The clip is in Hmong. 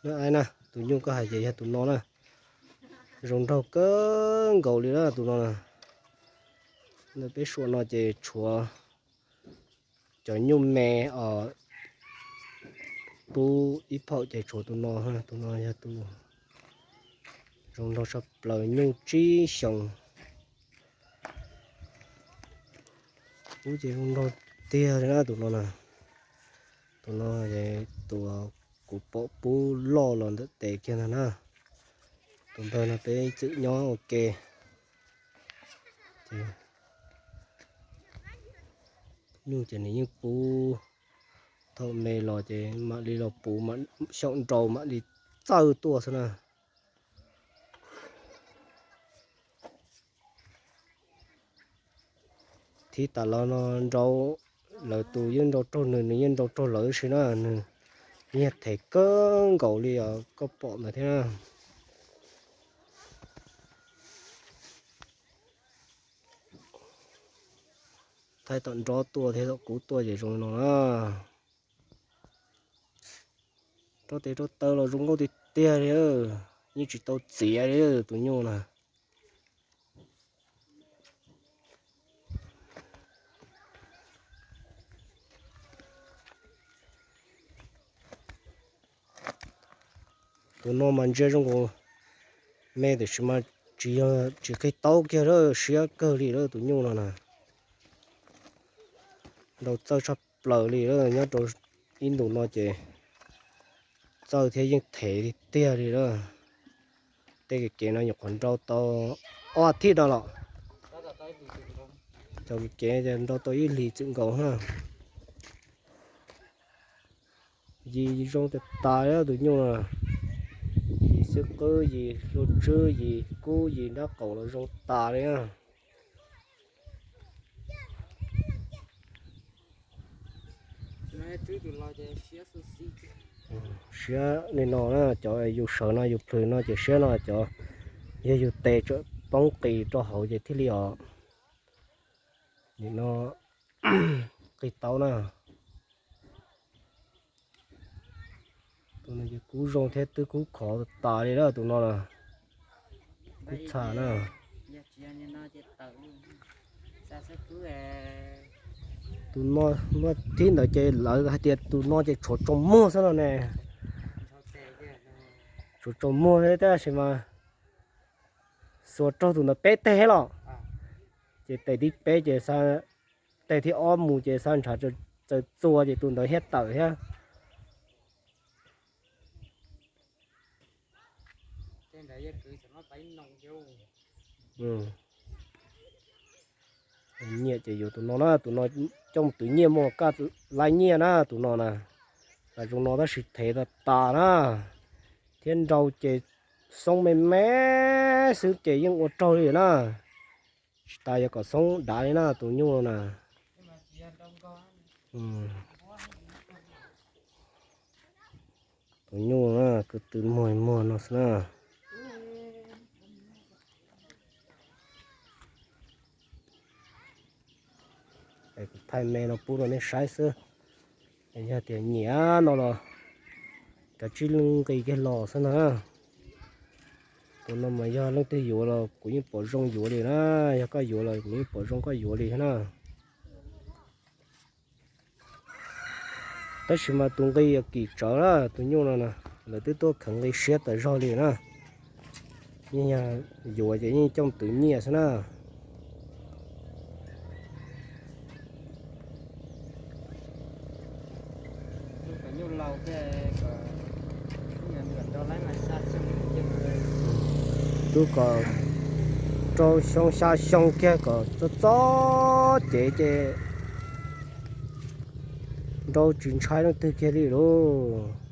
Na, tus nyuj koj hais ces yog tus no na. Zoo nraug kawg nkaus li na tus no na. Peb suam no ces tshuav cov nyuj me os, pub ib phaum ces tshuav tus no, tus no yog tus zoo nraug tshaj plaws, nyuj tsib xyoos. Pub ces zoo nraug tiag li na tus no na. Tus no tus kuv pom pub loj los ntawm tes kiag ntag na. Tus ntawd no peb txwm nyob ua ke. Nyuj ces nws yeej pub, thaum me los ces mam li los puv, xyaum nraus mam li txawj tuaj xwb na. Thib tas los no nrau lawv tus yeej nrau raug nws, nws yeej nrau raug lawv si na, nws yeej them kawg nkaus li os, koj pom ntawd thiab na. Thaij tom nrob tuaj thiab tom kub tuaj ces zoo li no na. Rau tes rau taw los zoo nkauj tiag tiag li, yeej tsis tau txiav li tus nyuj na. Tus no mas ntsia zoo nkaus me tiam sis mas tsis yog, tsis qhib taub kiag lawm, siab kawg li lawm tus nyuj no na. Nrau txawj tshaj plaws li lawm, nyob rau ib ntus no ces txawj thiab yeej them tiag tiag li lawm. Tej kev kev no nyuam qhuav nrau tau ob thib no los, cov kev kev nrau tau ib hlis txwm nkaus na. Yim zoo tas tas li tus nyuj no, yim xwb qwb, yim hlua tswb, yim kub, yim nrab qaum los zoo tas li na. Siab li no na, cov yus sawv no yus plhws no ces siab no, cov yog yus tes tsam poob qis rau hauv ces thiaj li os. Nim no qis taub na. Tus no ces kub zoo thiab twb kub khov tas li na tus no na. Kub txha na. Tus no, no thib ntawd ces lawv hais tias tus no ces tshuav tsaus muag xwb no ne. Tshuav tsaus muag thiab tab sis mas xuas raug tus ntawd peb teg los, ces tes thib peb ces, tes thib ob mus ces xa ntshav txawm txua ces tus ntawd thiaj tawm thiab. Nyiaj ces yuav tus no na, tus no coj mus twv nyiaj muaj kaj laib nyiaj na tus no na. Lam zoo no tab sis thev tas tas na, thiab nrau ces xoob me me xwb ces yeej ua raug li na. Tsis tas yuav kom xoob dav li na tus nyuj no na. Tus nyuj na, kwv tw muag muag no xwb na. Kuv thaij me no pub rau nej saib xwb. Yog tias nyiam no los kav tsij nqis kiag los xwb na. Tus no mas yog leej twg yuav los kuv yeej pom zoo yuav li na. Yog koj yuav los kuv yeej pom zoo koj yuav li thiab na. Tab sis mas tus nqi kim tsawv na, tus nyuj no na, lawv twb tuaj khaws nqi siab tas zog li na. Yeej yog yuav ces yeej coj twv nyiaj xwb na. Twb kom rau xyoo xya xyoo kiag kom txob txob cev ces nrau tsis ntshai leej twg kiag li lauj.